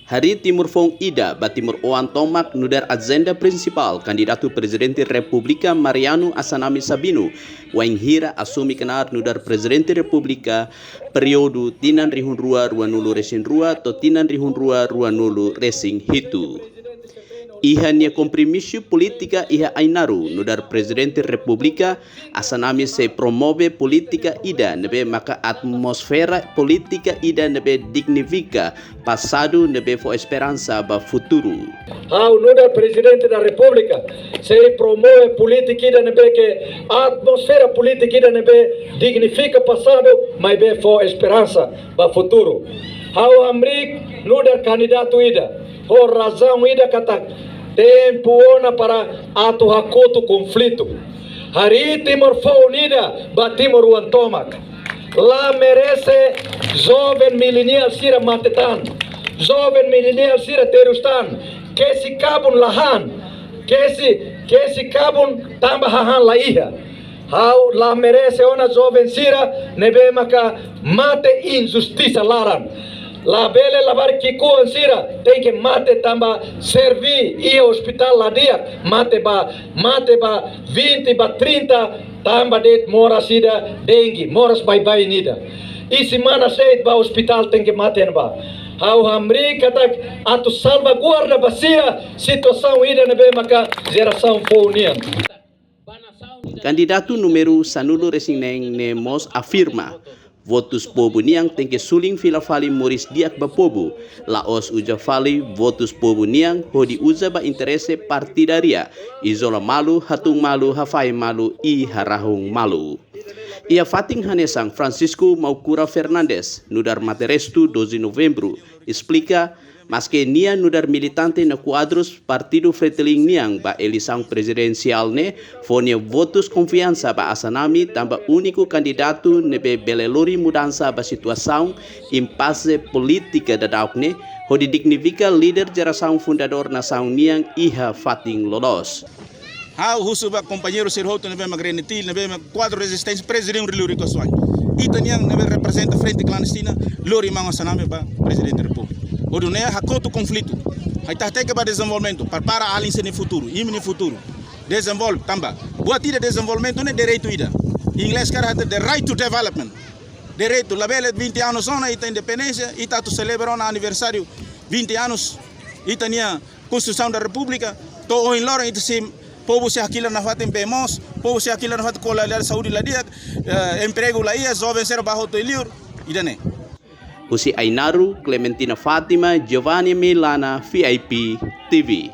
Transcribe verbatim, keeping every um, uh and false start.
Harii timoroan foun ida ba timoroan tomak nu'udar ajenda prinsipál kandidatu Prezidente Repúblika Mariano Assanami Sabino, wainhira asume knaar nu'udar Prezidente Repúblika períodu tinan rihun rua ruanulu resin rua to'o tinan rihun rua ruanulu resin hitu. Iha nia kompromisu polítika iha Ainaro nu'udar Prezidente Repúblika, Assanami sei promove polítika ida ne'ebé maka atmosfera polítika ida ne'ebé dignifika pasadu ne'ebé fó esperansa ba futuru. Ha'u nu'udar Prezidente da Repúblika sei promove polítika ida ne'ebé ke atmosfera polítika ida ne'ebé dignifika pasadu, maibé fó esperansa ba futuru. Ha'u hamriik nu'udar kandidatu ida ho razaun ida katak tempu ona para atu hakotu konflitu. Harii timoroan foun ida ba timoroan tomak. La merese joven milenial sira mate tan. Joven milenial sira terus tan. Kesi kabun la han. Kesi, kesi kabun tanba hahán la iha. Ha'u la merese ona joven sira ne'ebé maka mate injustisa laran. Labele labarik ki'ikoan sira tenke mate tanba serví iha ospitál la di'ak, mate ba, mate ba vinte ba trinta tanba de'it moras ida dengue, moras baibain ida. Isin manas de'it ba ospitál tenke mate ba. Ha'u hamriik katak atu salvaguarda ba sira situasaun ida ne'ebé maka jerasaun foun nian. Kandidatu númeru sanulu resin neen ne'e mós afirma, votus povu nian tenke sulin fila fali moris di'ak ba povu, la'ós uza fali votus povu nian hodi uza ba interese partidária, izola malu, hatún malu, hafahe malu i harahun malu. Iha fatin hanesan, Francisco Maucura Fernandes, nu'udar Materestu doze Novembru, esplika, maske nia nu'udar militante no kuadrus Partidu Fretilin nian ba eleisaun prezidensiál ne'e fó nia votus konfiansa ba Assanami tanba úniku kandidatu ne'ebé bele lori mudansa ba situasaun impase polítika daudaun ne'e, hodi dignifika líder jerasaun fundadór nasaun nian iha fatin loloos. Ha'u husu ba kompañeiru sira hotu ne'ebé mak RENETIL, ne'ebé mak kuadru rezisténsia, prezidente Riluri Kosuai. Ita-nian ne'ebé reprezenta Frente Klandestina, lori maun Assanami ba Prezidente Repúblika. Hodi nune'e hakotu konflitu. Ha'u hateke ba dezenvolvimentu, prepara alin sira-nia futuru, imi-nia futuru. Dezenvolve, tanba. Buat ida dezenvolvimentu ne'e direitu ida. Inglés karik hatete the right to development. Direitu, labele vinte anos ona ita independénsia, ita atu selebra ona aniversáriu vinte anos ita-nia Konstituisaun da Repúblika, to'o ohin loron ita sei, povu sei hakilar nafatin bee moos, povu sei hakilar nafatin kualidade saúde la di'ak, eh, empregu la iha, joven sira bá hotu iha liur, ida-ne'e. Husi Ainaro, Clementina Fátima, Giovanni Milana, V I P T V.